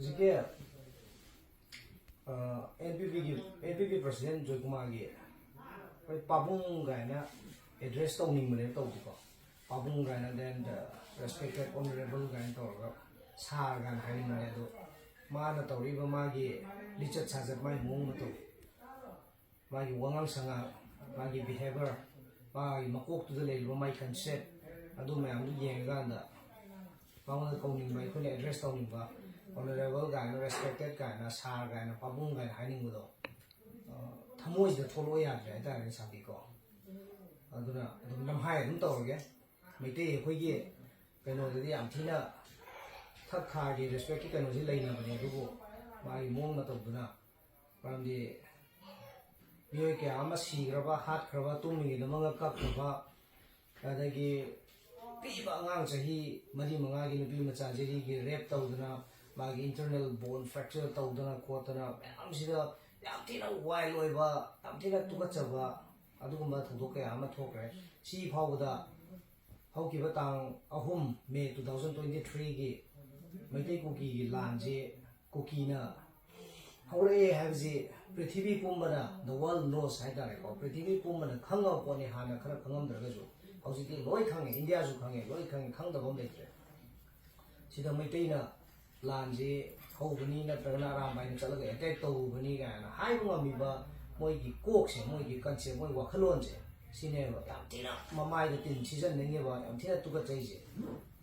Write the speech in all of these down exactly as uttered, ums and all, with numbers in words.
ꯍꯧꯖꯤꯛꯀꯤ N P ꯄꯤꯒꯤ N P ꯄꯤ president ꯖꯣꯏꯀꯨꯃꯥꯔꯒꯤ ꯑꯩꯈꯣꯏ ꯄꯥꯕꯨꯡ ꯀꯥꯏꯅ ꯑꯦꯗ꯭ꯔꯦꯁ ꯇꯧꯅꯤꯡꯕꯅꯦꯕ ꯇꯧꯕꯗꯤꯀꯣ꯫ ꯄꯥꯕꯨꯡ ꯀꯥꯏꯅ, then the respected honorable ꯀꯥꯏꯅ ꯇꯧꯔꯒ ꯁꯥꯔ ꯀꯥꯏꯅ ꯍꯥꯏꯅꯤꯡꯕꯅꯦ꯫ ꯑꯗꯣ ꯃꯥꯅ ꯇꯧꯔꯤꯕ ꯃꯥꯒꯤ ꯂꯤꯆꯠ ꯁꯥꯖꯠ, ꯃꯥꯒꯤ ꯃꯑꯣꯡ ꯃꯇꯧ, ꯃꯥꯒꯤ ꯋꯥꯉꯥꯡ ꯁꯉꯥꯡ, ꯃꯥꯒꯤ ꯕꯤꯍꯦꯕꯤꯌꯔ, ꯃꯥꯒꯤ ꯃꯀꯣꯛꯇꯨꯗ ꯂꯩꯔꯤꯕ ꯃꯥꯒꯤ ꯀꯟꯁꯦꯞ, ꯑꯗꯨ ꯃꯌꯥꯝꯗꯨ ꯌꯦꯡꯉꯀꯥꯟꯗ ꯃꯉꯣꯟꯗ ꯀꯧꯅꯤꯡꯕ, ꯑꯩꯈꯣꯏꯅ ꯑꯦꯗ꯭ꯔꯦꯁ ꯇꯧꯅꯤꯡꯕ ꯑꯣꯅꯔꯦꯕꯜ ꯀꯥꯏꯅ, ꯔꯦꯁꯄꯦꯛꯇꯦꯠ ꯀꯥꯏꯅ, ꯁꯥꯔ ꯀꯥꯏꯅ, ꯄꯥꯕꯨꯡ ꯀꯥꯏꯅ ꯍꯥꯏꯅꯤꯡꯕꯗꯣ, ꯑ, ꯊꯃꯣꯏꯁꯤꯗ ꯊꯣꯛꯂꯛꯑꯣ ꯌꯥꯗ꯭ꯔꯦ ꯍꯥꯏꯇꯥꯔꯦꯅꯦ ꯁꯥꯕꯤꯀꯣ꯫ ꯑꯗꯨꯅ ꯑꯗꯨꯝ ꯂꯝꯍꯥꯏ ꯑꯗꯨꯝ ꯇꯧꯔꯒꯦ꯫ ꯃꯩꯇꯩ ꯑꯩꯈꯣꯏꯒꯤ ꯀꯩꯅꯣꯗꯗꯤ ꯌꯥꯝ ꯊꯤꯅ ꯊꯛ ꯈꯥꯒꯤ ꯔꯦꯁꯄꯦꯛꯀꯤ ꯀꯩꯅꯣꯁꯤ ꯂꯩꯅꯕꯅꯦ, ꯑꯗꯨꯕꯨ ꯃꯥꯒꯤ ꯃꯑꯣꯡ ꯃꯇꯧꯗꯨꯅ, ꯃꯔꯝꯗꯤ ꯃꯤꯑꯣꯏ ꯀꯌꯥ ꯑꯃ ꯁꯤꯈ꯭ꯔꯕ, ꯍꯥꯠꯈ꯭ꯔꯕ, ꯇꯨꯝꯃꯤꯉꯩꯗ ꯃꯉꯛ ꯀꯛꯈ꯭ꯔꯕ, ꯑꯗꯒꯤ ꯄꯤꯛꯏꯕ ꯑꯉꯥꯡ ꯆꯍꯤ ꯃꯔꯤ ꯃꯉꯥꯒꯤ ꯅꯨꯄꯤ ꯃꯆꯥ ꯖꯦꯔꯤꯒꯤ ꯔꯦꯞ ꯇꯧꯗꯅ, ꯃꯥꯒꯤ ꯏꯟꯇꯔꯅꯦꯜ ꯕꯣꯟ ꯐ꯭ꯔꯦꯛꯆꯔ ꯇꯧꯗꯅ ꯈꯣꯠꯇꯅ ꯃꯌꯥꯝꯁꯤꯗ ꯌꯥꯝ ꯊꯤꯅ ꯋꯥꯏꯜ ꯑꯣꯏꯕ, ꯌꯥꯝ ꯊꯤꯅ ꯇꯨꯀꯠꯆꯕ ꯑꯗꯨꯒꯨꯝꯕ ꯊꯧꯗꯣꯛ ꯀꯌꯥ ꯑꯃ ꯊꯣꯛꯈ꯭ꯔꯦ꯫ ꯁꯤ ꯐꯥꯎꯕꯗ ꯍꯧꯈꯤꯕ ꯇꯥꯡ ꯑꯍꯨꯝ ꯃꯦ two thousand twenty threeꯒꯤ ꯃꯩꯇꯩ ꯀꯨꯀꯤꯒꯤ ꯂꯥꯟꯁꯤ ꯀꯨꯀꯤꯅ ꯍꯧꯔꯛꯑꯦ ꯍꯥꯏꯕꯁꯤ ꯄ꯭ꯔꯤꯊꯤꯕꯤ ꯄꯨꯝꯕꯅ, the world knows ꯍꯥꯏꯇꯥꯔꯦꯀꯣ, ꯄ꯭ꯔꯤꯊꯤꯕꯤ ꯄꯨꯝꯕꯅ ꯈꯪꯉꯕ ꯄꯣꯠꯅꯤ꯫ ꯍꯥꯟꯅ ꯈꯔ ꯈꯪꯉꯝꯗ꯭ꯔꯒꯁꯨ ꯍꯧꯖꯤꯛꯇꯤ ꯂꯣꯏ ꯈꯪꯉꯦ, ꯏꯟꯗꯤꯌꯥꯁꯨ ꯈꯪꯉꯦ, ꯂꯣꯏ ꯈꯪꯉꯦ, ꯈꯪꯗꯕ ꯑꯃ ꯂꯩꯇ꯭ꯔꯦ꯫ ꯁꯤꯗ ꯃꯩꯇꯩꯅ ꯂꯥꯟꯁꯤ ꯍꯧꯕꯅꯤ ꯅꯠꯇ꯭ꯔꯒꯅ ꯑꯔꯥꯝꯕꯥꯏꯅ ꯆꯠꯂꯒ ꯑꯦꯇꯦꯛ ꯇꯧꯔꯨꯕꯅꯤ ꯀꯥꯏꯅ ꯍꯥꯏꯕ ꯉꯝꯃꯤꯕ ꯃꯣꯏꯒꯤ ꯀꯣꯛꯁꯦ, ꯃꯣꯏꯒꯤ ꯀꯟꯁꯦꯞ, ꯃꯣꯏ ꯋꯥꯈꯜꯂꯣꯟꯁꯦ, ꯁꯤꯅꯦꯕ ꯌꯥꯝ ꯊꯤꯅ ꯃꯃꯥꯏꯗ ꯇꯤꯟ ꯁꯤꯖꯟꯅꯤꯡꯉꯤꯕ, ꯌꯥꯝ ꯊꯤꯅ ꯇꯨꯀꯠꯆꯩꯁꯦ꯫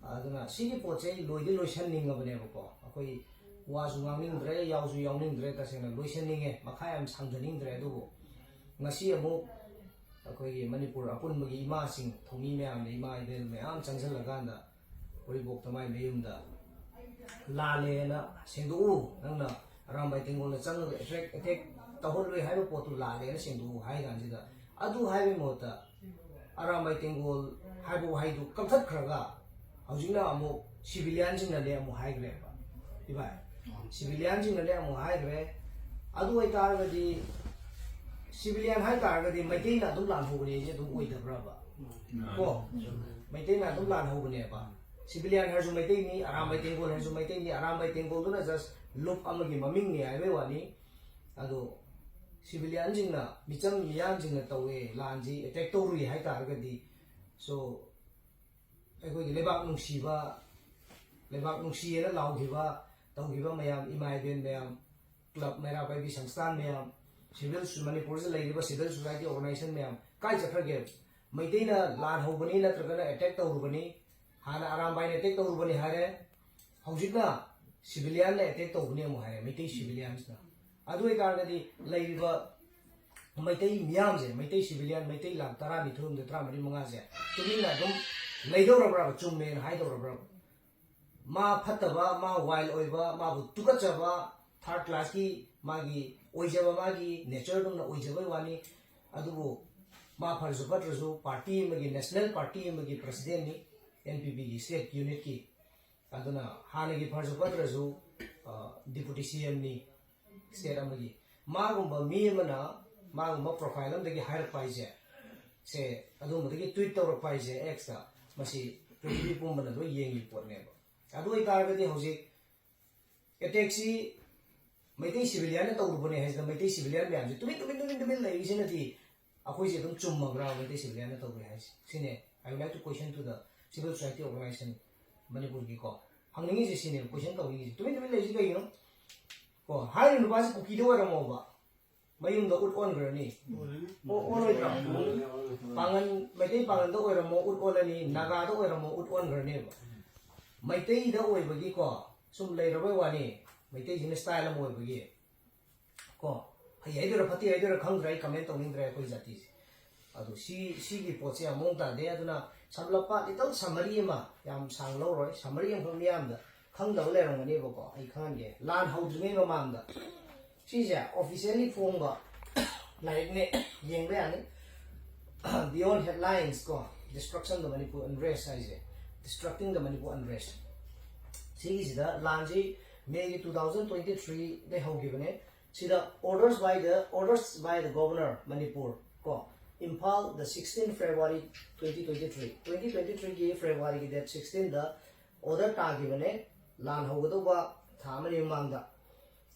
ꯑꯗꯨꯅ ꯁꯤꯒꯤ ꯄꯣꯠꯁꯦ ꯑꯩ ꯂꯣꯏꯗꯤ ꯂꯣꯏꯁꯟꯅꯤꯡꯉꯕꯅꯦꯕꯀꯣ꯫ ꯑꯩꯈꯣꯏ ꯋꯥꯁꯨ ꯉꯥꯡꯅꯤꯡꯗ꯭ꯔꯦ, ꯌꯥꯎꯁꯨ ꯌꯥꯎꯅꯤꯡꯗ꯭ꯔꯦ, ꯇꯁꯦꯡꯅ ꯂꯣꯏꯁꯟꯅꯤꯡꯉꯦ, ꯃꯈꯥ ꯌꯥꯝ ꯁꯥꯡꯊꯅꯤꯡꯗ꯭ꯔꯦ꯫ ꯑꯗꯨꯕꯨ ꯉꯁꯤ ꯑꯃꯨꯛ ꯑꯩꯈꯣꯏꯒꯤ ꯃꯅꯤꯄꯨꯔ ꯑꯄꯨꯟꯕꯒꯤ ꯏꯃꯥꯁꯤꯡ, ꯊꯧꯃꯤ ꯃꯌꯥꯝꯅ, ꯏꯃꯥ ꯏꯕꯦꯜ ꯃꯌꯥꯝ ꯆꯪꯁꯤꯜꯂꯀꯥꯟꯗ ꯎꯔꯤꯄꯣꯛꯇ ꯃꯥꯏ ꯃꯌꯨꯝꯗ ꯂꯥꯜꯂꯦꯅ ꯁꯦꯡꯗꯣꯛꯎ, ꯅꯪꯅ ꯑꯔꯥꯝꯕꯥꯏ ꯇꯦꯡꯒꯣꯜꯗ ꯆꯪꯉꯒ ꯑꯦꯇꯦꯛ, ꯑꯦꯇꯦꯛ ꯇꯧꯍꯜꯂꯣꯏ ꯍꯥꯏꯕ ꯄꯣꯠꯇꯨ ꯂꯥꯜꯂꯦꯅ ꯁꯦꯡꯗꯣꯛꯎ ꯍꯥꯏ ꯀꯥꯟꯁꯤꯗ, ꯑꯗꯨ ꯍꯥꯏꯕꯒꯤ ꯃꯍꯨꯠꯇ ꯑꯔꯥꯝꯕꯥꯏ ꯇꯦꯡꯒꯣꯜ ꯍꯥꯏꯕ ꯋꯥꯍꯩꯗꯨ ꯀꯛꯊꯠꯈ꯭ꯔꯒ ꯍꯧꯖꯤꯛꯅ ꯑꯃꯨꯛ ꯁꯤꯚꯤꯂꯤꯌꯥꯟꯁꯤꯡꯅꯅꯦ ꯑꯃꯨꯛ ꯍꯥꯏꯈ꯭ꯔꯦꯕ, ꯏꯚꯥꯏ꯫ ꯁꯤꯚꯤꯂꯤꯌꯥꯟꯁꯤꯡꯅꯅꯦ ꯑꯃꯨꯛ ꯍꯥꯏꯈ꯭ꯔꯦ꯫ ꯑꯗꯨ ꯑꯣꯏꯇꯥꯔꯒꯗꯤ ꯁꯤꯚꯤꯂꯤꯌꯥꯟ ꯍꯥꯏꯇꯥꯔꯒꯗꯤ ꯃꯩꯇꯩꯅ ꯑꯗꯨꯝ ꯂꯥꯟꯍꯧꯕꯅꯦꯁꯦ ꯑꯗꯨꯝ ꯑꯣꯏꯗꯕ꯭ꯔꯕ? ꯀꯣ? ꯃꯩꯇꯩꯅ ꯑꯗꯨꯝ ꯂꯥꯟꯍꯧꯕꯅꯦꯕ꯫ ꯁꯤꯚꯤꯂꯤꯌꯥꯟ ꯍꯥꯏꯔꯁꯨ ꯃꯩꯇꯩꯅꯤ, ꯑꯔꯥꯝꯕꯥꯏ ꯇꯦꯡꯒꯣꯜ ꯍꯥꯏꯔꯁꯨ ꯃꯩꯇꯩꯅꯤ꯫ ꯑꯔꯥꯝꯕꯥꯏ ꯇꯦꯡꯒꯣꯜꯗꯨꯅ ꯖꯁ ꯂꯨꯞ ꯑꯃꯒꯤ ꯃꯃꯤꯡꯅꯤ ꯍꯥꯏꯕꯩ ꯋꯥꯅꯤ꯫ ꯑꯗꯣ ꯁꯤꯚꯤꯂꯤꯌꯥꯟꯁꯤꯡꯅ, ꯃꯤꯆꯝ ꯃꯤꯌꯥꯝꯁꯤꯡꯅ ꯇꯧꯋꯦ, ꯂꯥꯟꯁꯤ ꯑꯦꯇꯦꯛ ꯇꯧꯔꯨꯏ ꯍꯥꯏ ꯇꯥꯔꯒꯗꯤ, ꯁꯣ ꯑꯩꯈꯣꯏꯒꯤ ꯂꯩꯕꯥꯛ ꯅꯨꯡꯁꯤꯕ, ꯂꯩꯕꯥꯛ ꯅꯨꯡꯁꯤꯌꯦꯅ ꯂꯥꯎꯈꯤꯕ, ꯇꯧꯈꯤꯕ ꯃꯌꯥꯝ, ꯏꯃꯥ ꯏꯕꯦꯟ ꯃꯌꯥꯝ, ꯀ꯭ꯂꯕ, ꯃꯩꯔꯥ ꯄꯥꯏꯕꯤ ꯁꯪꯁꯊꯥꯟ ꯃꯌꯥꯝ, ꯁꯤꯚꯤꯜ, ꯃꯅꯤꯄꯨꯔꯗ ꯂꯩꯔꯤꯕ ꯁꯤꯚꯤꯜ ꯁꯣꯁꯥꯏꯇꯤ ꯑꯣꯔꯒꯅꯥꯏꯖꯦꯁꯟ ꯃꯌꯥꯝ ꯀꯥꯏ ꯆꯠꯈ꯭ꯔꯒꯦ? ꯃꯩꯇꯩꯅ ꯂꯥꯟ ꯍꯧꯕꯅꯤ ꯅꯠꯇ꯭ꯔꯒꯅ ꯑꯦꯇꯦꯛ ꯇꯧꯔꯨꯕꯅꯤ, ꯍꯥꯟꯅ ꯑꯔꯥꯝꯕꯥꯏꯅ ꯑꯦꯇꯦꯛ ꯇꯧꯔꯨꯕꯅꯤ ꯍꯥꯏꯔꯦ, ꯍꯧꯖꯤꯛꯅ ꯁꯤꯚꯤꯂꯤꯌꯥꯟꯅ ꯑꯦꯇꯦꯛ ꯇꯧꯕꯅꯤ ꯑꯃꯨꯛ ꯍꯥꯏꯔꯦ, ꯃꯩꯇꯩ ꯁꯤꯚꯤꯂꯤꯌꯥꯟꯁꯤꯅ꯫ ꯑꯗꯨ ꯑꯣꯏꯇꯥꯔꯒꯗꯤ ꯂꯩꯔꯤꯕ ꯃꯩꯇꯩ ꯃꯤꯌꯥꯝꯁꯦ, ꯃꯩꯇꯩ ꯁꯤꯚꯤꯂꯤꯌꯟ, ꯃꯩꯇꯩ ꯂꯥꯈ ꯇꯔꯥꯅꯤꯊꯣꯏ, ꯍꯨꯝꯗꯣꯏ, ꯇꯔꯥꯃꯔꯤ, ꯃꯉꯥꯁꯦ ꯇꯨꯃꯤꯟꯅ ꯑꯗꯨꯝ ꯂꯩꯗꯧꯔꯕ꯭ꯔꯥ, ꯆꯨꯝꯃꯦꯅ ꯍꯥꯏꯗꯧꯔꯕ꯭ꯔꯥ? ꯃꯥ ꯐꯠꯇꯕ, ꯃꯥ ꯋꯥꯏꯜ ꯑꯣꯏꯕ, ꯃꯥꯕꯨ ꯇꯨꯀꯠꯆꯕ, ꯊꯥꯔꯠ ꯀ꯭ꯂꯥꯁꯀꯤ ꯃꯥꯒꯤ ꯑꯣꯏꯖꯕ, ꯃꯥꯒꯤ ꯅꯦꯆꯔꯗꯨꯝꯅ ꯑꯣꯏꯖꯕꯩ ꯋꯥꯅꯤ꯫ ꯑꯗꯨꯕꯨ ꯃꯥ ꯐꯔꯁꯨ ꯐꯠꯇ꯭ꯔꯁꯨ ꯄꯥꯔꯇꯤ ꯑꯃꯒꯤ, ꯅꯦꯁꯅꯦꯜ ꯄꯥꯔꯇꯤ ꯑꯃꯒꯤ ꯄ꯭ꯔꯁꯤꯗꯦꯟꯅꯤ, ꯑꯦꯟ ꯄꯤ ꯄꯤꯒꯤ ꯁ꯭ꯇꯦꯠ ꯌꯨꯅꯤꯠꯀꯤ꯫ ꯑꯗꯨꯅ ꯍꯥꯟꯅꯒꯤ ꯐꯔꯁꯨ ꯐꯠꯇ꯭ꯔꯁꯨ ꯗꯤꯄꯨꯇꯤ ꯁꯤ ꯑꯦꯝꯅꯤ ꯁ꯭ꯇꯦꯠ ꯑꯃꯒꯤ꯫ ꯃꯥꯒꯨꯝꯕ ꯃꯤ ꯑꯃꯅ ꯃꯥꯒꯨꯝꯕ ꯄ꯭ꯔꯣꯐꯥꯏꯜ ꯑꯃꯗꯒꯤ ꯍꯥꯏꯔꯛꯄ ꯍꯥꯏꯁꯦ, ꯁꯦ, ꯑꯗꯨꯝꯕꯗꯒꯤ ꯇ꯭ꯋꯤꯠ ꯇꯧꯔꯛꯄ ꯍꯥꯏꯁꯦ ꯑꯦꯛꯁꯇ, ꯃꯁꯤ ꯄ꯭ꯔꯤꯊꯤꯕꯤ ꯄꯨꯝꯕꯅ ꯂꯣꯏ ꯌꯦꯡꯉꯤ ꯄꯣꯠꯅꯦꯕ꯫ ꯑꯗꯨ ꯑꯣꯏꯇꯥꯔꯒꯗꯤ ꯍꯧꯖꯤꯛ ꯑꯦꯇꯦꯛꯁꯤ ꯃꯩꯇꯩ ꯁꯤꯚꯤꯂꯤꯌꯟꯅ ꯇꯧꯔꯨꯕꯅꯦ ꯍꯥꯏꯁꯤꯅ ꯃꯩꯇꯩ ꯁꯤꯚꯤꯂꯤꯌꯟ ꯃꯌꯥꯝꯁꯦ ꯇꯨꯃꯤꯟ ꯇꯨꯃꯤꯟ ꯇꯨꯃꯤꯟ ꯇꯨꯃꯤꯟ ꯂꯩꯔꯤꯁꯤꯅꯗꯤ ꯑꯩꯈꯣꯏꯁꯦ ꯑꯗꯨꯝ ꯆꯨꯝꯃꯕ꯭ꯔꯥ ꯃꯩꯇꯩ ꯁꯤꯚꯤꯂꯤꯌꯟꯅ ꯇꯧꯔꯦ ꯍꯥꯏꯁꯦ? ꯁꯤꯅꯦ꯫ I would like to question to the civil society organization ꯃꯅꯤꯄꯨꯔꯒꯤꯀꯣ꯫ ꯍꯪꯅꯤꯡꯉꯤꯁꯦ ꯁꯤꯅꯦꯕ, ꯀꯣꯏꯁꯟ ꯇꯧꯅꯤꯡꯉꯤꯁꯦ꯫ ꯇꯨꯃꯤꯟ ꯇꯨꯃꯤꯟ ꯂꯩꯔꯤꯁꯤ ꯀꯩꯒꯤꯅꯣ? ꯀꯣ, ꯍꯥꯏꯔꯤꯕ ꯅꯨꯄꯥꯁꯤ ꯀꯨꯀꯤꯗ ꯑꯣꯏꯔꯝꯃꯣꯕ, ꯃꯌꯨꯝꯗ ꯎꯠ ꯑꯣꯟꯈ꯭ꯔꯅꯤ꯫ ꯑꯣ-, ꯑꯣꯜꯂꯣꯏꯗ꯭ꯔꯣ? ꯄꯥꯡꯒꯟ, ꯃꯩꯇꯩ ꯄꯥꯡꯒꯟꯗ ꯑꯣꯏꯔꯝꯃꯣ ꯎꯠ ꯑꯣꯜꯂꯅꯤ, ꯅꯥꯒꯥꯗ ꯑꯣꯏꯔꯝꯃꯣ ꯎꯠ ꯑꯣꯟꯈ꯭ꯔꯅꯦꯕ꯫ ꯃꯩꯇꯩꯗ ꯑꯣꯏꯕꯒꯤꯀꯣ, ꯁꯨꯝ ꯂꯩꯔꯕꯩ ꯋꯥꯅꯤ, ꯃꯩꯇꯩꯁꯤꯅ ꯁ꯭ꯇꯥꯏꯜ ꯑꯃ ꯑꯣꯏꯕꯒꯤ꯫ ꯀꯣ, ꯐꯩ ꯍꯥꯏꯗꯣꯏꯔꯥ ꯐꯠꯇꯦ ꯍꯥꯏꯗꯣꯏꯔꯥ ꯈꯪꯗ꯭ꯔꯦ, ꯑꯩ ꯀꯃꯦꯟ ꯇꯧꯅꯤꯡꯗ꯭ꯔꯦ ꯑꯩꯈꯣꯏ ꯖꯥꯇꯤꯁꯦ꯫ ꯑꯗꯣ ꯁꯤ, ꯁꯤꯒꯤ ꯄꯣꯠꯁꯦ ꯌꯥꯝ ꯃꯑꯣꯡ ꯇꯥꯗꯦ꯫ ꯑꯗꯨꯅ ꯁꯝꯂꯞꯄ ꯂꯤꯇꯜ ꯁꯝꯃꯔꯤ ꯑꯃ, ꯌꯥꯝ ꯁꯥꯡ ꯂꯧꯔꯣꯏ, ꯁꯝꯃꯔꯤ ꯑꯃꯈꯛ ꯃꯤꯌꯥꯝꯗ ꯈꯪꯗꯕ ꯂꯩꯔꯝꯒꯅꯦꯕꯀꯣ, ꯑꯩ ꯈꯪꯍꯟꯒꯦ꯫ ꯂꯥꯟ ꯍꯧꯗ꯭ꯔꯤꯉꯩ ꯃꯃꯥꯡꯗ ꯁꯤꯁꯦ ꯑꯣꯐꯤꯁꯤꯌꯦꯜꯂꯤ ꯐꯣꯡꯕ ꯂꯥꯏꯔꯤꯛꯅꯦ, ꯌꯦꯡꯕ ꯌꯥꯅꯤ꯫ Beyond Headlines ꯀꯣ, Destruction the Manipur Unrest ꯍꯥꯏꯁꯦ, Destructing the Manipur Unrest꯫ ꯁꯤꯒꯤꯁꯤꯗ ꯂꯥꯟꯁꯤ ꯃꯦꯒꯤ two thousand twenty three ꯗꯩ ꯍꯧꯈꯤꯕꯅꯦ꯫ ꯁꯤꯗ orders by the, orders by the governor Manipur ꯀꯣ, Imphal, the sixteenth February twenty twenty-three, twenty twenty-threeꯒꯤ Februaryꯒꯤ date sixteenꯗ order ꯇꯥꯈꯤꯕꯅꯦ, ꯂꯥꯟ ꯍꯧꯒꯗꯧꯕ ꯊꯥ ꯑꯃꯅꯤ ꯃꯃꯥꯡꯗ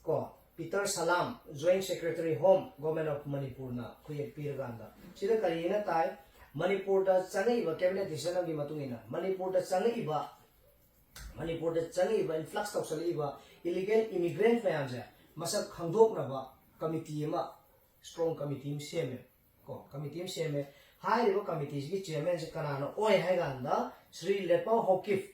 ꯀꯣ꯫ Peter Salam, Joint Secretary Home, Government of Manipurꯅ ꯈꯨꯌꯦꯛ ꯄꯤꯔꯀꯥꯟꯗ ꯁꯤꯗ ꯀꯔꯤꯅ ꯇꯥꯏ? ꯃꯅꯤꯄꯨꯔꯗ ꯆꯪꯉꯛꯏꯕ cabinet decision ꯑꯃꯒꯤ ꯃꯇꯨꯡ ꯏꯟꯅ ꯃꯅꯤꯄꯨꯔꯗ ꯆꯪꯉꯛꯏꯕ ꯃꯅꯤꯄꯨꯔꯗ ꯆꯪꯉꯛꯏꯕ, influx ꯇꯧꯁꯜꯂꯛꯏꯕ illegal immigrant ꯃꯌꯥꯝꯁꯦ ꯃꯁꯛ ꯈꯪꯗꯣꯛꯅꯕ committee ꯑꯃ, strong committee ꯑꯃ ꯁꯦꯝꯃꯦ ꯀꯣ꯫ Committee ꯑꯃ ꯁꯦꯝꯃꯦ꯫ ꯍꯥꯏꯔꯤꯕ committeeꯁꯤꯒꯤ chairmanꯁꯦ ꯀꯅꯥꯅ ꯑꯣꯏ ꯍꯥꯏ ꯀꯥꯟꯗ Shri ꯂꯦꯄꯥꯎ ꯍꯣꯀꯤꯞ,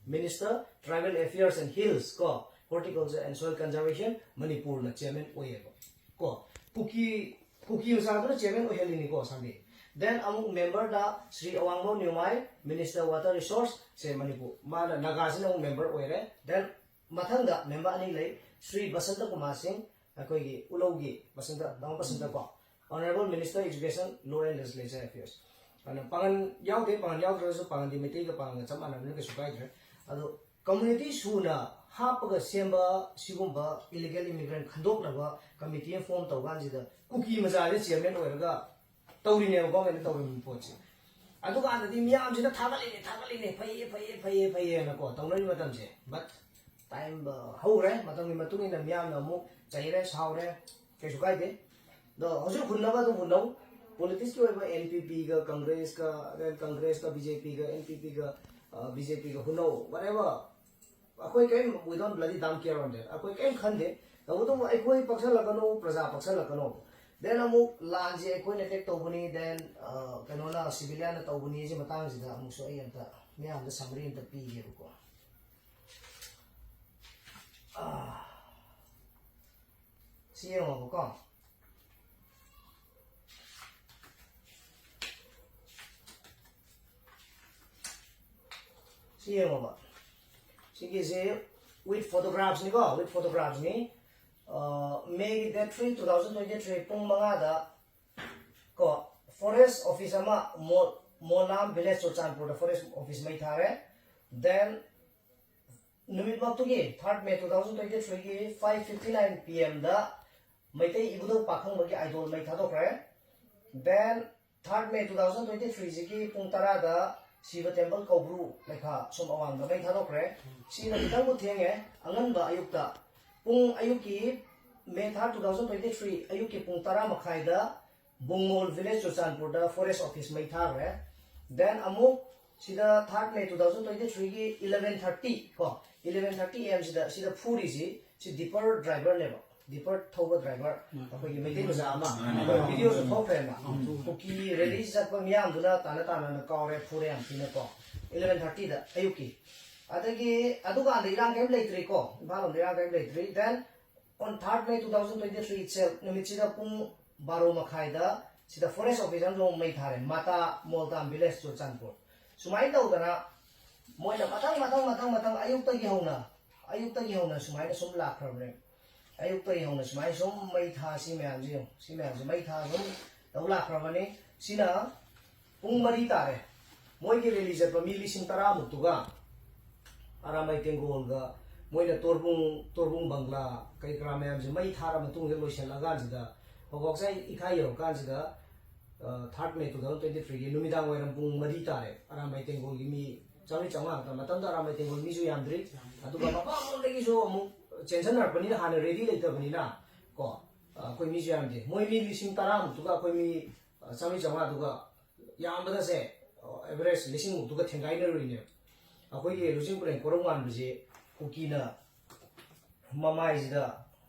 Minister Tribal Affairs and Hills ꯀꯣ, Horticulture and Soil Conservation, ꯃꯅꯤꯄꯨꯔꯅ chairman ꯑꯣꯏꯌꯦꯕ ꯀꯣ꯫ ꯀꯨꯀꯤ ꯀꯨꯀꯤ ꯃꯆꯥꯗꯨꯅ chairman ꯑꯣꯏꯍꯜꯂꯤꯅꯤꯀꯣ ꯁꯥꯟꯗꯤ꯫ Then ꯑꯃꯨꯛ memberꯗ ꯁ꯭ꯔꯤ ꯑꯋꯥꯡꯕꯝ ꯅ꯭ꯌꯨꯃꯥꯏ, Minister Water Resource ꯁꯦ ꯃꯅꯤꯄꯨꯔ, ꯃꯥꯅ ꯅꯥꯒꯥꯁꯤꯅ ꯑꯃꯨꯛ member ꯑꯣꯏꯔꯦ꯫ Then ꯃꯊꯪꯗ member ꯑꯅꯤ ꯂꯩ, ꯁ꯭ꯔꯤ ꯕꯁꯟꯇ ꯀꯨꯃꯥꯔ ꯁꯤꯡ, ꯑꯩꯈꯣꯏꯒꯤ ꯎꯂꯧꯒꯤ ꯕꯁꯟꯇ, ꯗꯥꯃꯣ ꯕꯁꯟꯇ ꯀꯣ, Honorable Minister Education, Law and Legislature Affairs꯫ ꯑꯗꯨꯅ ꯄꯥꯡꯒꯟ ꯌꯥꯎꯗꯦ, ꯄꯥꯡꯒꯟ ꯌꯥꯎꯗ꯭ꯔꯒꯁꯨ ꯄꯥꯡꯒꯟꯗꯤ ꯃꯩꯇꯩꯒ ꯄꯥꯡꯒꯟꯒ ꯆꯞ ꯃꯥꯟꯅꯕꯅꯤꯅ ꯀꯩꯁꯨ ꯀꯥꯏꯗ꯭ꯔꯦ꯫ ꯑꯗꯣ community ꯁꯨꯅ ꯍꯥꯞꯄꯒ ꯁꯦꯝꯕ ꯁꯤꯒꯨꯝꯕ illegal immigrant ꯈꯟꯗꯣꯛꯅꯕ committee ꯑꯃ form ꯇꯧ ꯀꯥꯟꯁꯤꯗ ꯀꯨꯀꯤ ꯃꯆꯥꯁꯦ chairman ꯑꯣꯏꯔꯒ ꯇꯧꯔꯤꯅꯦꯕ governmentꯅ ꯇꯧꯔꯤꯕ ꯄꯣꯠꯁꯦ꯫ ꯑꯗꯨꯀꯥꯟꯗꯗꯤ ꯃꯤꯌꯥꯝꯁꯤꯅ ꯊꯥꯒꯠꯂꯤꯅꯦ, ꯊꯥꯒꯠꯂꯤꯅꯦ, ꯐꯩꯌꯦ, ꯐꯩꯌꯦ, ꯐꯩꯌꯦ, ꯐꯩꯌꯦꯅꯀꯣ ꯇꯧꯅꯔꯤ ꯃꯇꯝꯁꯦ꯫ But time, ꯑ, ꯍꯧꯈ꯭ꯔꯦ, ꯃꯇꯝꯒꯤ ꯃꯇꯨꯡ ꯏꯟꯅ ꯃꯤꯌꯥꯝꯅ ꯑꯃꯨꯛ ꯆꯩꯔꯦ, ꯁꯥꯎꯔꯦ, ꯀꯩꯁꯨ ꯀꯥꯏꯗꯦ꯫ ꯑꯗꯣ ꯍꯧꯖꯤꯛ ꯍꯨꯟꯅꯕ ꯑꯗꯨꯝ ꯍꯨꯟꯅꯧ꯫ Politicsꯀꯤ ꯑꯣꯏꯕ NPPꯒ Congressꯀ, then Congressꯀ BJPꯒ, NPPꯒ, ꯑ, BJPꯒ ꯍꯨꯟꯅꯧ, whatever꯫ ꯑꯩꯈꯣꯏ ꯀꯔꯤꯝ, we don't bloody damn care on that꯫ ꯑꯩꯈꯣꯏ ꯀꯔꯤꯝ ꯈꯟꯗꯦ꯫ ꯇꯧꯕꯇꯕꯨ ꯑꯩꯈꯣꯏ ꯄꯛꯁꯜꯂꯛꯀꯅꯨ, ꯄ꯭ꯔꯖꯥ ꯄꯛꯁꯜꯂꯛꯀꯅꯨ꯫ Then ꯑꯃꯨꯛ ꯂꯥꯟꯁꯦ ꯑꯩꯈꯣꯏꯅ attack ꯇꯧꯕꯅꯤ, then, ꯑ, ꯀꯩꯅꯣꯅ, civilianꯅ ꯇꯧꯕꯅꯤ꯫ ꯁꯤ ꯃꯇꯥꯡꯁꯤꯗ ꯑꯃꯨꯛꯁꯨ ꯑꯩ ꯑꯝꯇ ꯃꯤꯌꯥꯝꯗ summary ꯑꯝꯇ ꯄꯤꯒꯦꯕꯀꯣ꯫ ꯑ, ꯁꯤ ꯌꯦꯡꯉꯣꯕꯀꯣ꯫ ꯁꯤ ꯌꯦꯡꯉꯣꯕ꯫ ꯁꯤꯒꯤꯁꯦ with photographsꯅꯤꯀꯣ, with photographsꯅꯤ꯫ ꯑ, Mayꯒꯤ date three, two thousand twenty three, ꯄꯨꯡ ꯃꯉꯥꯗ ꯀꯣ, forest office ꯑꯃ, ꯃꯣ-, ꯃꯣꯂꯥꯝ village, ꯆꯨꯔꯆꯥꯟꯄꯨꯔꯗ forest office ꯃꯩ ꯊꯥꯔꯦ꯫ Then ꯅꯨꯃꯤꯠꯃꯛꯇꯨꯒꯤ, third May two thousand twenty threeꯒꯤ five fifty nine PM ꯗ ꯃꯩꯇꯩ ꯏꯕꯨꯙꯧ ꯄꯥꯈꯪꯕꯒꯤ idol ꯃꯩ ꯊꯥꯗꯣꯛꯈ꯭ꯔꯦ꯫ Then ꯊꯥꯔꯠ ꯃꯦ ꯇꯨ ꯊꯥꯎꯖꯟ ꯇ꯭ꯋꯦꯟꯇꯤ ꯊ꯭ꯔꯤꯁꯤꯒꯤ ꯄꯨꯡ ꯇꯔꯥꯗ ꯁꯤꯕ ꯇꯦꯝꯄꯜ ꯀꯧꯕ꯭ꯔꯨ ꯂꯩꯈꯥ ꯁꯨꯝ ꯑꯋꯥꯡꯗ ꯃꯩ ꯊꯥꯗꯣꯛꯈ꯭ꯔꯦ꯫ ꯁꯤꯅ ꯈꯤꯇꯪꯕꯨ ꯊꯦꯡꯉꯦ꯫ ꯑꯉꯟꯕ ꯑꯌꯨꯛꯇ ꯄꯨꯡ ꯑꯌꯨꯛꯀꯤ ꯃꯦ ꯊꯥꯔꯠ ꯇꯨ ꯊꯥꯎꯖꯟ ꯇ꯭ꯋꯦꯟꯇꯤ ꯊ꯭ꯔꯤ ꯑꯌꯨꯛꯀꯤ ꯄꯨꯡ ꯇꯔꯥ ꯃꯈꯥꯏꯗ ꯕꯨꯡꯃꯣꯜ ꯚꯤꯂꯦꯖ ꯆꯨꯔꯆꯥꯟꯄꯨꯔꯗ ꯐꯣꯔꯦꯁ ꯑꯣꯐꯤꯁ ꯃꯩ ꯊꯥꯈ꯭ꯔꯦ꯫ ꯗꯦꯟ ꯑꯃꯨꯛ ꯁꯤꯗ ꯊꯥꯔꯠ ꯃꯦ ꯇꯨ ꯊꯥꯎꯖꯟ ꯇ꯭ꯋꯦꯟꯇꯤ ꯊ꯭ꯔꯤꯒꯤ ꯏꯂꯚꯦꯟ ꯊꯥꯔꯇꯤ ꯀꯣ, ꯏꯂꯚꯦꯟ ꯊꯥꯔꯇꯤ ꯑꯦ ꯑꯦꯝ ꯁꯤꯗ ꯁꯤꯗ ꯐꯨꯔꯤꯁꯤ ꯁꯤ ꯗꯤꯄꯔ ꯗ꯭ꯔꯥꯏꯚꯔꯅꯦꯕ꯫ ꯗꯤꯄꯔ ꯊꯧꯕ ꯗ꯭ꯔꯥꯏꯚꯔ ꯑꯩꯈꯣꯏꯒꯤ ꯃꯩꯇꯩ ꯃꯆꯥ ꯑꯃ ꯚꯤꯗꯤꯑꯣꯁꯨ ꯊꯣꯛꯈ꯭ꯔꯦꯅ꯫ ꯀꯨꯀꯤ ꯔꯦꯂꯤ ꯆꯠꯄ ꯃꯤꯌꯥꯝꯗꯨꯅ ꯇꯥꯅ ꯇꯥꯅꯅ ꯀꯥꯎꯔꯦ, ꯐꯨꯔꯦ ꯌꯥꯝ ꯊꯤꯅꯀꯣ꯫ ꯏꯂꯚꯦꯟ ꯊꯥꯔꯇꯤꯗ ꯑꯌꯨꯛꯀꯤ꯫ ꯑꯗꯒꯤ ꯑꯗꯨꯀꯥꯟꯗ ꯏꯔꯥꯡ ꯀꯔꯤꯝ ꯂꯩꯇ꯭ꯔꯤꯀꯣ, ꯏꯝꯐꯥꯜ ꯂꯣꯝꯗ ꯏꯔꯥꯡ ꯀꯔꯤꯝ ꯂꯩꯇ꯭ꯔꯤ꯫ Then on third May two thousand twenty three itself, ꯅꯨꯃꯤꯠꯁꯤꯗ ꯄꯨꯡ ꯕꯥꯔꯣ ꯃꯈꯥꯏꯗ ꯁꯤꯗ ꯐꯣꯔꯦꯁ ꯑꯣꯐꯤꯁ ꯑꯃꯁꯨ ꯑꯃꯨꯛ ꯃꯩ ꯊꯥꯔꯦ, ꯃꯥꯇꯥ ꯃꯣꯜꯇꯥꯝ ꯚꯤꯂꯦꯖ ꯆꯨꯔꯆꯥꯟꯄꯨꯔ꯫ ꯁꯨꯃꯥꯏꯅ ꯇꯧꯗꯅ ꯃꯣꯏꯅ ꯃꯊꯪ ꯃꯊꯪ ꯃꯊꯪ ꯃꯊꯪ ꯑꯌꯨꯛꯇꯒꯤ ꯍꯧꯅ, ꯑꯌꯨꯛꯇꯒꯤ ꯍꯧꯅ ꯁꯨꯃꯥꯏꯅ ꯁꯨꯝ ꯂꯥꯛꯈ꯭ꯔꯕꯅꯦ꯫ ꯑꯌꯨꯛꯇꯒꯤ ꯍꯧꯅ ꯁꯨꯃꯥꯏꯅ ꯁꯨꯝ ꯃꯩ ꯊꯥ, ꯁꯤ ꯃꯌꯥꯝꯁꯤ ꯌꯦꯡꯉꯨ, ꯁꯤ ꯃꯌꯥꯝꯁꯤ ꯃꯩ ꯊꯥ ꯁꯨꯝ ꯇꯧ ꯂꯥꯛꯈ꯭ꯔꯕꯅꯤ꯫ ꯁꯤꯅ ꯄꯨꯡ ꯃꯔꯤ ꯇꯥꯔꯦ꯫ ꯃꯣꯏꯒꯤ ꯔꯦꯂꯤ ꯆꯠꯄ ꯃꯤ ꯂꯤꯁꯤꯡ ꯇꯔꯥꯃꯨꯛꯇꯨꯒ ꯑꯔꯥꯃꯥꯏ ꯇꯦꯡꯒꯣꯜꯒ ꯃꯣꯏꯅ ꯇꯣꯔꯕꯨꯡ, ꯇꯣꯔꯕꯨꯡ ꯕꯪꯒ꯭ꯂꯥ ꯀꯔꯤ ꯀꯔꯥ ꯃꯌꯥꯝꯁꯦ ꯃꯩ ꯊꯥꯔ ꯃꯇꯨꯡꯗ ꯂꯣꯏꯁꯤꯜꯂꯀꯥꯟꯁꯤꯗ, ꯍꯣꯒꯣꯛꯁꯥꯏ ꯏꯈꯥꯏ ꯌꯧꯔꯀꯥꯟꯁꯤꯗ, ꯊꯥꯔꯠ ꯃꯦ ꯇꯨ ꯊꯥꯎꯖꯟ ꯇ꯭ꯋꯦꯟꯇꯤ ꯊ꯭ꯔꯤꯒꯤ ꯅꯨꯃꯤꯗꯥꯡ ꯋꯥꯏꯔꯝ ꯄꯨꯡ ꯃꯔꯤ ꯇꯥꯔꯦ꯫ ꯑꯔꯥꯃꯥꯏ ꯇꯦꯡꯒꯣꯜꯒꯤ ꯃꯤ ꯆꯥꯝꯃꯔꯤ ꯆꯥꯝꯃꯉꯥ ꯈꯛꯇ, ꯃꯇꯝꯗ ꯑꯔꯥꯃꯥꯏ ꯇꯦꯡꯒꯣꯜ ꯃꯤꯁꯨ ꯌꯥꯝꯗ꯭ꯔꯤ꯫ ꯑꯗꯨꯒ ꯃꯐꯝ ꯑꯃꯗꯒꯤꯁꯨ ꯑꯃꯨꯛ ꯆꯦꯟꯁꯤꯟꯅꯔꯛꯄꯅꯤꯅ, ꯍꯥꯟꯅ ꯔꯦꯗꯤ ꯂꯩꯇꯕꯅꯤꯅ ꯀꯣ, ꯑꯩꯈꯣꯏ ꯃꯤꯁꯨ ꯌꯥꯝꯗꯦ꯫ ꯃꯣꯏ ꯃꯤ ꯂꯤꯁꯤꯡ ꯇꯔꯥꯃꯨꯛꯇꯨꯒ ꯑꯩꯈꯣꯏ ꯃꯤ ꯆꯥꯝꯃꯔꯤ ꯆꯥꯝꯃꯉꯥꯗꯨꯒ ꯌꯥꯝꯕꯗꯁꯦ ꯑꯦꯚꯔꯦꯖ ꯂꯤꯁꯤꯡꯃꯨꯛꯇꯨꯒ ꯊꯦꯡꯒꯥꯏꯅꯔꯨꯔꯤꯅꯦꯕ꯫ ꯑꯩꯈꯣꯏꯒꯤ ꯂꯨꯆꯤꯡ ꯄꯔꯦꯡ ꯀꯣꯔꯧꯉꯥꯟꯕꯁꯦ ꯀꯨꯀꯤꯅ ꯃꯃꯥꯏꯁꯤꯗ,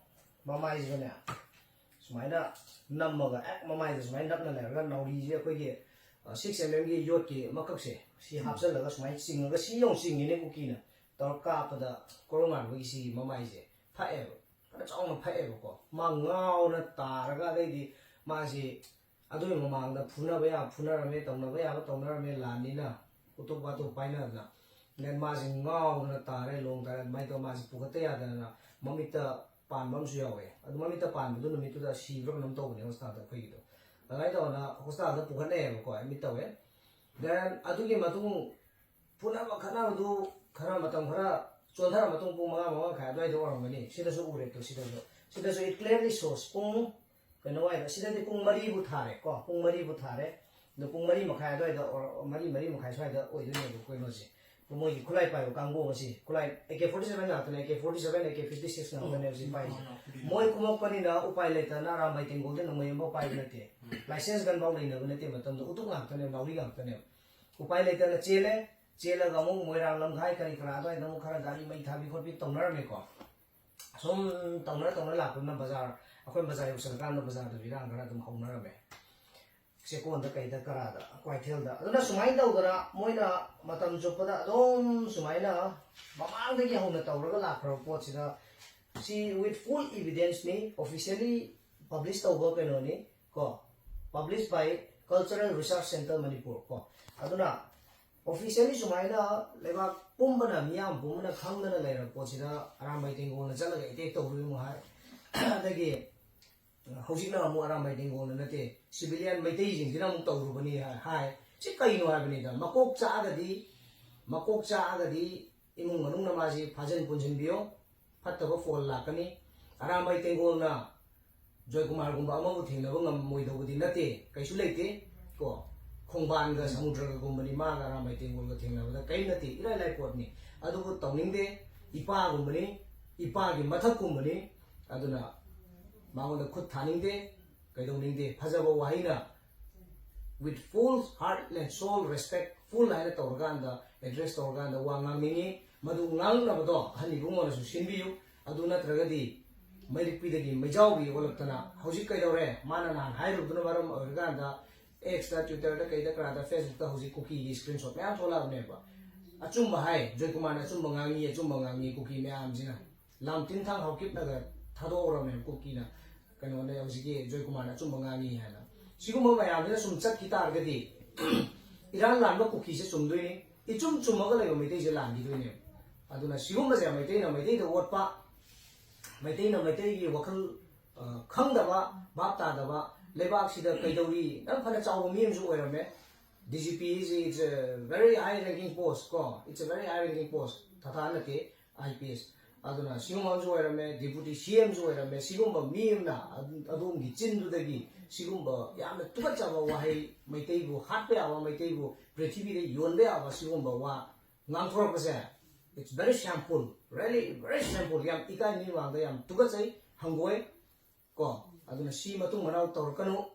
ꯃꯃꯥꯏꯁꯤꯗꯅꯦ ꯁꯨꯃꯥꯏꯅ ꯅꯝꯃꯒ, ꯑꯦꯛ ꯃꯃꯥꯏꯗ ꯁꯨꯃꯥꯏꯅ ꯅꯞꯅ ꯂꯩꯔꯒ, ꯅꯥꯎꯔꯤꯁꯦ ꯑꯩꯈꯣꯏꯒꯤ ꯁꯤꯛꯁ ꯑꯦꯝ ꯑꯦꯝꯒꯤ ꯌꯣꯠꯀꯤ ꯃꯀꯛꯁꯦ ꯁꯤ ꯍꯥꯞꯆꯜꯂꯒ ꯁꯨꯃꯥꯏꯅ ꯆꯤꯡꯉꯒ, ꯁꯤ ꯌꯧ ꯆꯤꯡꯉꯤꯅꯦ ꯀꯨꯀꯤꯅ ꯇꯧꯔ ꯀꯥꯞꯄꯗ꯫ ꯀꯣꯔꯧꯉꯥꯟꯕꯒꯤ ꯁꯤꯒꯤ ꯃꯃꯥꯏꯁꯦ ꯐꯛꯑꯦꯕ, ꯐꯅ ꯆꯥꯎꯅ ꯐꯛꯑꯦꯕꯀꯣ꯫ ꯃꯥ ꯉꯥꯎꯅ ꯇꯥꯔꯒ, ꯑꯗꯩꯗꯤ ꯃꯥꯁꯤ ꯑꯗꯨꯒꯤ ꯃꯃꯥꯡꯗ ꯐꯨꯅꯕ ꯌꯥꯕ ꯐꯨꯅꯔꯝꯃꯦ, ꯇꯧꯅꯕ ꯌꯥꯕ ꯇꯧꯅꯔꯝꯃꯦ, ꯂꯥꯟꯅꯤꯅ ꯎꯇꯣꯛ ꯋꯥꯇꯣꯛ ꯄꯥꯏꯅꯗꯅ꯫ ꯗꯦꯟ ꯃꯥꯁꯤ ꯉꯥꯎꯗꯅ ꯇꯥꯔꯦ, ꯂꯣꯡ ꯇꯥꯔꯦ꯫ ꯑꯗꯨꯃꯥꯏꯅ ꯇꯧꯔ ꯃꯥꯁꯤ ꯄꯨꯈꯠꯇ ꯌꯥꯗꯗꯅ ꯃꯃꯤꯠꯇ ꯄꯥꯟꯕ ꯑꯃꯁꯨ ꯌꯥꯎꯋꯦ꯫ ꯑꯗꯨ ꯃꯃꯤꯠꯇ ꯄꯥꯟꯕꯗꯨ ꯅꯨꯃꯤꯠꯇꯨꯗ ꯁꯤꯕ꯭ꯔꯥ ꯀꯩꯅꯣꯝ ꯇꯧꯕꯅꯦ ꯍꯣꯁꯄꯤꯇꯥꯜꯗ ꯑꯩꯈꯣꯏꯒꯤꯗꯣ꯫ ꯑꯗꯨꯃꯥꯏꯅ ꯇꯧꯗꯅ ꯍꯣꯁꯄꯤꯇꯥꯜꯗ ꯄꯨꯈꯠꯅꯩꯌꯦꯕꯀꯣ, ꯑꯦꯗꯃꯤꯠ ꯇꯧꯋꯦ꯫ ꯗꯦꯟ ꯑꯗꯨꯒꯤ ꯃꯇꯨꯡ ꯐꯨꯅꯕ ꯈꯠꯅꯕꯗꯨ ꯈꯔ ꯃꯇꯝ ꯈꯔ ꯆꯣꯟꯊꯔ ꯃꯇꯨꯡ ꯄꯨꯡ ꯃꯉꯥ, ꯃꯉꯥ ꯃꯈꯥꯏ ꯑꯗꯨꯋꯥꯏꯗ ꯑꯣꯏꯔꯝꯒꯅꯤ꯫ ꯁꯤꯗꯁꯨ ꯎꯔꯦ ꯇꯨ, ꯁꯤꯗꯁꯨ, ꯁꯤꯗꯁꯨ it clearly shows ꯄꯨꯡ ꯀꯩꯅꯣ ꯋꯥꯏꯗ, ꯁꯤꯗꯗꯤ ꯄꯨꯡ ꯃꯔꯤꯕꯨ ꯊꯥꯔꯦ ꯀꯣ, ꯄꯨꯡ ꯃꯔꯤꯕꯨ ꯊꯥꯔꯦ꯫ ꯑꯗꯣ ꯄꯨꯡ ꯃꯔꯤ ꯃꯈꯥꯏ ꯑꯗꯨꯋꯥꯏꯗ, or ꯃꯔꯤ, ꯃꯔꯤ ꯃꯈꯥꯏ ꯁ꯭ꯋꯥꯏꯗ ꯑꯣꯏꯗꯣꯏꯅꯦꯕ ꯀꯩꯅꯣꯁꯦ꯫ ꯃꯣꯏꯒꯤ ꯈꯨꯠꯂꯥꯏ ꯄꯥꯏꯕ ꯀꯥꯡꯕꯨ ꯑꯁꯤ, ꯈꯨꯠꯂꯥꯏ ꯑꯦ ꯀꯦ ꯐꯣꯔꯇꯤ ꯁꯚꯦꯟ ꯉꯥꯛꯇꯅꯦ, A K forty seven, A K fifty six ꯉꯥꯛꯇꯅꯦꯕ ꯁꯤ ꯄꯥꯏꯁꯦ꯫ ꯃꯣꯏ ꯀꯨꯝꯃꯛꯄꯅꯤꯅ ꯎꯄꯥꯏ ꯂꯩꯇꯅ ꯑꯔꯥꯝꯕꯥꯏ ꯇꯦꯡꯒꯣꯜꯗ ꯅꯣꯡꯃꯩ ꯑꯃꯐꯥꯎ ꯄꯥꯏꯕ ꯅꯠꯇꯦ꯫ ꯂꯥꯏꯁꯦꯟꯁ ꯒꯟꯐꯥꯎ ꯂꯩꯅꯕ ꯅꯠꯇꯦ ꯃꯇꯝꯗ, ꯎꯇꯨꯞ ꯉꯥꯛꯇꯅꯦꯕ, ꯅꯥꯎꯔꯤ ꯉꯥꯛꯇꯅꯦꯕ꯫ ꯎꯄꯥꯏ ꯂꯩꯇꯅ ꯆꯦꯜꯂꯦ꯫ ꯆꯦꯜꯂꯒ ꯑꯃꯨꯛ ꯃꯣꯏꯔꯥꯡ ꯂꯝꯈꯥꯏ ꯀꯔꯤ ꯀꯔꯥ ꯑꯗꯨꯋꯥꯏꯗ ꯑꯃꯨꯛ ꯈꯔ ꯒꯥꯔꯤ ꯃꯩ ꯊꯥꯕꯤ ꯈꯣꯠꯄꯤ ꯇꯧꯅꯔꯝꯃꯦꯀꯣ꯫ ꯁꯨꯝ ꯇꯧꯅ ꯇꯧꯅ ꯂꯥꯛꯄꯗꯨꯅ ꯕꯖꯥꯔ, ꯑꯩꯈꯣꯏ ꯕꯖꯥꯔ ꯌꯧꯁꯜꯂꯀꯥꯟꯗ ꯕꯖꯥꯔꯗꯁꯨ ꯏꯔꯥꯡ ꯈꯔ ꯑꯗꯨꯝ ꯍꯧꯅꯔꯝꯃꯦ꯫ ꯆꯦꯛꯀꯣꯟꯗ ꯀꯩꯗ ꯀꯔꯥꯗ, ꯀ꯭ꯋꯥꯏꯊꯦꯜꯗ꯫ ꯑꯗꯨꯅ ꯁꯨꯃꯥꯏꯅ ꯇꯧꯗꯅ ꯃꯣꯏꯅ ꯃꯇꯝ ꯆꯨꯞꯄꯗ ꯑꯗꯨꯝ ꯁꯨꯃꯥꯏꯅ ꯃꯃꯥꯡꯗꯒꯤ ꯍꯧꯅ ꯇꯧꯔꯒ ꯂꯥꯛꯈ꯭ꯔꯕ ꯄꯣꯠꯁꯤꯗ, ꯁꯤ with full evidence ꯅꯤ, officially publish ꯇꯧꯕ ꯀꯩꯅꯣꯅꯤ ꯀꯣ, published by Cultural Research Centre Manipur ꯀꯣ꯫ ꯑꯗꯨꯅ officially ꯁꯨꯃꯥꯏꯅ ꯂꯩꯕꯥꯛ ꯄꯨꯝꯕꯅ, ꯃꯤꯌꯥꯝ ꯄꯨꯝꯕꯅ ꯈꯪꯗꯅ ꯂꯩꯔꯕ ꯄꯣꯠꯁꯤꯗ ꯑꯔꯥꯝꯕꯥꯏ ꯇꯦꯡꯒꯣꯜꯅ ꯆꯠꯂꯒ attack ꯇꯧꯔꯨꯏ ꯑꯃꯨꯛ ꯍꯥꯏ꯫ ꯑꯗꯒꯤ ꯍꯧꯖꯤꯛꯅ ꯑꯃꯨꯛ ꯑꯔꯥꯝꯕꯥꯏ ꯇꯦꯡꯒꯣꯜꯅ ꯅꯠꯇꯦ, civilian ꯃꯩꯇꯩꯁꯤꯡꯁꯤꯅ ꯑꯃꯨꯛ ꯇꯧꯔꯨꯕꯅꯤ ꯍꯥꯏ, ꯍꯥꯏ꯫ ꯁꯤ ꯀꯩꯅꯣ ꯍꯥꯏꯕꯅꯤꯗ, ꯃꯀꯣꯛ ꯆꯥꯛꯑꯒꯗꯤ, ꯃꯀꯣꯛ ꯆꯥꯛꯑꯒꯗꯤ ꯏꯃꯨꯡ ꯃꯅꯨꯡꯅ ꯃꯥꯁꯤ ꯐꯥꯖꯤꯟ ꯄꯨꯟꯁꯤꯟꯕꯤꯌꯣ, ꯐꯠꯇꯕ ꯐꯣꯜ ꯂꯥꯛꯀꯅꯤ꯫ ꯑꯔꯥꯝꯕꯥꯏ ꯇꯦꯡꯒꯣꯜꯅ ꯖꯣꯏꯀꯨꯃꯥꯔꯒꯨꯝꯕ ꯑꯃꯕꯨ ꯊꯦꯡꯅꯕ ꯉꯝꯃꯣꯏꯗꯧꯕꯗꯤ ꯅꯠꯇꯦ, ꯀꯩꯁꯨ ꯂꯩꯇꯦ ꯀꯣ꯫ ꯈꯣꯡꯕꯥꯟꯒ ꯁꯃꯨꯗ꯭ꯔꯒꯒꯨꯝꯕꯅꯤ, ꯃꯥꯒ ꯑꯔꯥꯝꯕꯥꯏ ꯇꯦꯡꯒꯣꯜꯒ ꯊꯦꯡꯅꯕꯗ ꯀꯔꯤꯝ ꯅꯠꯇꯦ, ꯏꯔꯥꯏ ꯂꯥꯏ ꯄꯣꯠꯅꯤ꯫ ꯑꯗꯨꯕꯨ ꯇꯧꯅꯤꯡꯗꯦ, ꯏꯄꯥꯒꯨꯝꯕꯅꯤ, ꯏꯄꯥꯒꯤ ꯃꯊꯛꯀꯨꯝꯕꯅꯤ꯫ ꯑꯗꯨꯅ ꯃꯉꯣꯟꯗ ꯈꯨꯠ ꯊꯥꯅꯤꯡꯗꯦ, ꯀꯩꯗꯧꯅꯤꯡꯗꯦ꯫ ꯐꯖꯕ ꯋꯥꯍꯩꯅ with full heart and soul respect, full ꯍꯥꯏꯅ ꯇꯧꯔꯀꯥꯟꯗ, address ꯇꯧꯔꯀꯥꯟꯗ ꯋꯥ ꯉꯥꯡꯅꯤꯡꯉꯤ꯫ ꯃꯗꯨ ꯉꯥꯡꯅꯕꯗꯣ ꯑꯍꯟ ꯏꯕꯨꯡꯉꯣꯅꯁꯨ ꯁꯤꯟꯕꯤꯌꯨ꯫ ꯑꯗꯨ ꯅꯠꯇ꯭ꯔꯒꯗꯤ ꯃꯩꯔꯤꯛꯄꯤꯗꯒꯤ ꯃꯩꯖꯥꯎꯕꯤ ꯑꯣꯜꯂꯛꯇꯅ ꯍꯧꯖꯤꯛ ꯀꯩꯗꯧꯔꯦ? ꯃꯥꯅ ꯅꯍꯥꯟ ꯍꯥꯏꯔꯨꯕꯗꯨꯅ ꯃꯔꯝ ꯑꯣꯏꯔꯀꯥꯟꯗ X ꯇ, Twitter ꯗ, ꯀꯩꯗ ꯀꯔꯥꯗ, Facebook ꯇ ꯍꯧꯖꯤꯛ ꯀꯨꯀꯤꯒꯤ screenshot ꯃꯌꯥꯝ ꯊꯣꯛꯂꯛꯑꯕꯅꯦꯕ꯫ ꯑꯆꯨꯝꯕ ꯍꯥꯏ, ꯖꯣꯏꯀꯨꯃꯥꯔꯅ ꯑꯆꯨꯝꯕ ꯉꯥꯡꯉꯤ, ꯑꯆꯨꯝꯕ ꯉꯥꯡꯉꯤ ꯀꯨꯀꯤ ꯃꯌꯥꯝꯁꯤꯅ꯫ ꯂꯥꯝꯇꯤꯟ ꯊꯥꯡ ꯍꯥꯎꯀꯤꯞꯅꯒ ꯊꯥꯗꯣꯛꯍꯧꯔꯕꯅꯦꯕ ꯀꯨꯀꯤꯅ, ꯀꯩꯅꯣꯅꯦ, ꯍꯧꯖꯤꯛꯀꯤ ꯖꯣꯏꯀꯨꯃꯥꯔꯅ ꯑꯆꯨꯝꯕ ꯉꯥꯡꯉꯤ ꯍꯥꯏꯅ꯫ ꯁꯤꯒꯨꯝꯕ ꯃꯌꯥꯝꯁꯤꯅ ꯁꯨꯝ ꯆꯠꯈꯤ ꯇꯥꯔꯒꯗꯤ ꯏꯔꯥꯡ ꯂꯥꯟꯕ ꯀꯨꯀꯤꯁꯦ ꯆꯨꯝꯗꯣꯏꯅꯤ, ꯏꯆꯨꯝ ꯆꯨꯝꯃꯒ ꯂꯩꯕ ꯃꯩꯇꯩꯁꯦ ꯂꯥꯟꯈꯤꯗꯣꯏꯅꯦꯕ꯫ ꯑꯗꯨꯅ ꯁꯤꯒꯨꯝꯕꯁꯦ ꯃꯩꯇꯩꯅ ꯃꯩꯇꯩꯗ ꯑꯣꯠꯄ, ꯃꯩꯇꯩꯅ ꯃꯩꯇꯩꯒꯤ ꯋꯥꯈꯜ, ꯑ, ꯈꯪꯗꯕ, ꯚꯥꯞ ꯇꯥꯗꯕ, ꯂꯩꯕꯥꯛꯁꯤꯗ ꯀꯩꯗꯧꯔꯤ, ꯅꯪ ꯐꯅ ꯆꯥꯎꯕ ꯃꯤ ꯑꯃꯁꯨ ꯑꯣꯏꯔꯝꯃꯦ꯫ D G P is, it's a very high ranking post ꯀꯣ, it's a very high ranking post, ꯊꯥꯊꯥ ꯅꯠꯇꯦ, I P S꯫ ꯑꯗꯨꯅ ꯁꯤꯒꯨꯝꯕ ꯑꯃꯁꯨ ꯑꯣꯏꯔꯝꯃꯦ, ꯗꯤꯄꯨꯇꯤ ꯁꯤ ꯑꯦꯝꯁꯨ ꯑꯣꯏꯔꯝꯃꯦ꯫ ꯁꯤꯒꯨꯝꯕ ꯃꯤ ꯑꯃꯅ ꯑꯗꯨ- ꯑꯗꯣꯝꯒꯤ ꯆꯤꯟꯗꯨꯗꯒꯤ ꯁꯤꯒꯨꯝꯕ ꯌꯥꯝꯅ ꯇꯨꯀꯠꯆꯕ ꯋꯥꯍꯩ, ꯃꯩꯇꯩꯕꯨ ꯍꯥꯠꯄ ꯌꯥꯕ, ꯃꯩꯇꯩꯕꯨ ꯄ꯭ꯔꯤꯊꯤꯕꯤꯗ ꯌꯣꯟꯕ ꯌꯥꯕ ꯁꯤꯒꯨꯝꯕ ꯋꯥ ꯉꯥꯡꯊꯣꯔꯛꯄꯁꯦ, it's very shameful, really very shameful. ꯌꯥꯝ ꯏꯀꯥꯏ, ꯃꯤ ꯃꯃꯥꯡꯗ ꯌꯥꯝ ꯇꯨꯀꯠꯆꯩ, ꯍꯪꯒꯣꯏ꯫ ꯀꯣ, ꯑꯗꯨꯅ ꯁꯤ ꯃꯇꯨꯡ ꯃꯅꯥꯎ ꯇꯧꯔꯛꯀꯅꯨ꯫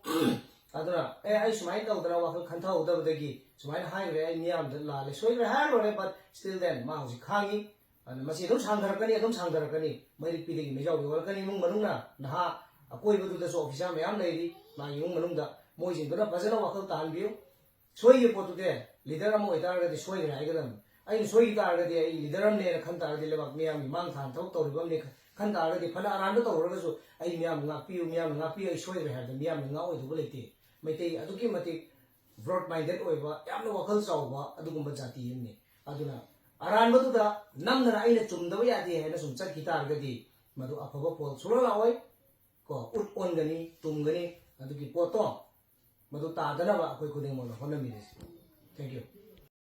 ꯑꯗꯨꯅ ꯑꯦ, ꯑꯩ ꯁꯨꯃꯥꯏꯅ ꯇꯧꯗꯅ ꯋꯥꯈꯜ ꯈꯟꯊꯍꯧꯗꯕꯗꯒꯤ ꯁꯨꯃꯥꯏꯅ ꯍꯥꯏꯈ꯭ꯔꯦ, ꯑꯩ ꯃꯤꯌꯥꯝꯗ ꯂꯥꯜꯂꯦ, ꯁꯣꯏꯈ꯭ꯔꯦ ꯍꯥꯏꯔ ꯂꯣꯏꯔꯦ꯫ But still then ꯃꯥ ꯍꯧꯖꯤꯛ ꯈꯥꯡꯉꯤ꯫ ꯑꯗꯨꯅ ꯃꯁꯤ ꯑꯗꯨꯝ ꯁꯥꯡꯊꯔꯛꯀꯅꯤ, ꯑꯗꯨꯝ ꯁꯥꯡꯊꯔꯛꯀꯅꯤ꯫ ꯃꯩꯔꯤꯛꯄꯤꯗꯒꯤ ꯃꯩꯖꯥꯎ ꯌꯧꯔꯛꯀꯅꯤ꯫ ꯏꯃꯨꯡ ꯃꯅꯨꯡꯅ, ꯅꯍꯥ ꯑꯀꯣꯏꯕꯗꯨꯗꯁꯨ ꯑꯣꯐꯤꯁꯥꯔ ꯃꯌꯥꯝ ꯂꯩꯔꯤ, ꯃꯥꯒꯤ ꯏꯃꯨꯡ ꯃꯅꯨꯡꯗ, ꯃꯣꯏꯁꯤꯡꯗꯨꯅ ꯐꯖꯅ ꯋꯥꯈꯜ ꯇꯥꯍꯟꯕꯤꯌꯨ꯫ ꯁꯣꯏꯈꯤꯕ ꯄꯣꯠꯇꯨꯗꯤ ꯂꯤꯗꯔ ꯑꯃ ꯑꯣꯏꯇꯥꯔꯒꯗꯤ ꯁꯣꯏꯈ꯭ꯔꯦ ꯍꯥꯏꯒꯗꯕꯅꯤ꯫ ꯑꯩꯅ ꯁꯣꯏꯈꯤ ꯇꯥꯔꯒꯗꯤ, ꯑꯩ ꯂꯤꯗꯔ ꯑꯃꯅꯦꯅ ꯈꯟ ꯇꯥꯔꯒꯗꯤ, ꯂꯩꯕꯥꯛ ꯃꯤꯌꯥꯝꯒꯤ ꯃꯥꯡ ꯊꯥꯅ ꯊꯕꯛ ꯇꯧꯔꯤꯕ ꯑꯃꯅꯤ ꯈꯟ ꯇꯥꯔꯒꯗꯤ, ꯐꯅ ꯑꯔꯥꯟꯕ ꯇꯧꯔꯨꯔꯒꯁꯨ ꯑꯩ ꯃꯤꯌꯥꯝꯅ ꯉꯥꯛꯄꯤꯌꯨ, ꯃꯤꯌꯥꯝꯅ ꯉꯥꯛꯄꯤꯌꯨ, ꯑꯩ ꯁꯣꯏꯈ꯭ꯔꯦ ꯍꯥꯏꯕꯗ ꯃꯤꯌꯥꯝꯅ ꯉꯥꯛꯑꯣꯏꯗꯧꯕ ꯂꯩꯇꯦ꯫ ꯃꯩꯇꯩ ꯑꯗꯨꯛꯀꯤ ꯃꯇꯤꯛ broad minded ꯑꯣꯏꯕ, ꯌꯥꯝꯅ ꯋꯥꯈꯜ ꯆꯥꯎꯕ ꯑꯗꯨꯒꯨꯝꯕ ꯖꯥꯇꯤ ꯑꯃꯅꯤ꯫ ꯑꯗꯨꯅ ꯑꯔꯥꯟꯕꯗꯨꯗ ꯅꯝꯗꯅ ꯑꯩꯅ ꯆꯨꯝꯗꯕ ꯌꯥꯗꯦ ꯍꯥꯏꯅ ꯁꯨꯝ ꯆꯠꯈꯤ ꯇꯥꯔꯒꯗꯤ, ꯃꯗꯨ ꯑꯐꯕ ꯐꯣꯜ ꯁꯨꯡꯂꯥꯛ ꯂꯥꯛꯑꯣꯏ꯫ ꯀꯣ, ꯎꯠ ꯑꯣꯟꯒꯅꯤ, ꯇꯨꯝꯒꯅꯤ꯫ ꯑꯗꯨꯒꯤ ꯄꯣꯠꯇꯣ ꯃꯗꯨ ꯇꯥꯗꯅꯕ ꯑꯩꯈꯣꯏ ꯈꯨꯗꯤꯡꯃꯛꯅ ꯍꯣꯠꯅꯃꯤꯟꯅꯁꯤ꯫ Thank you꯫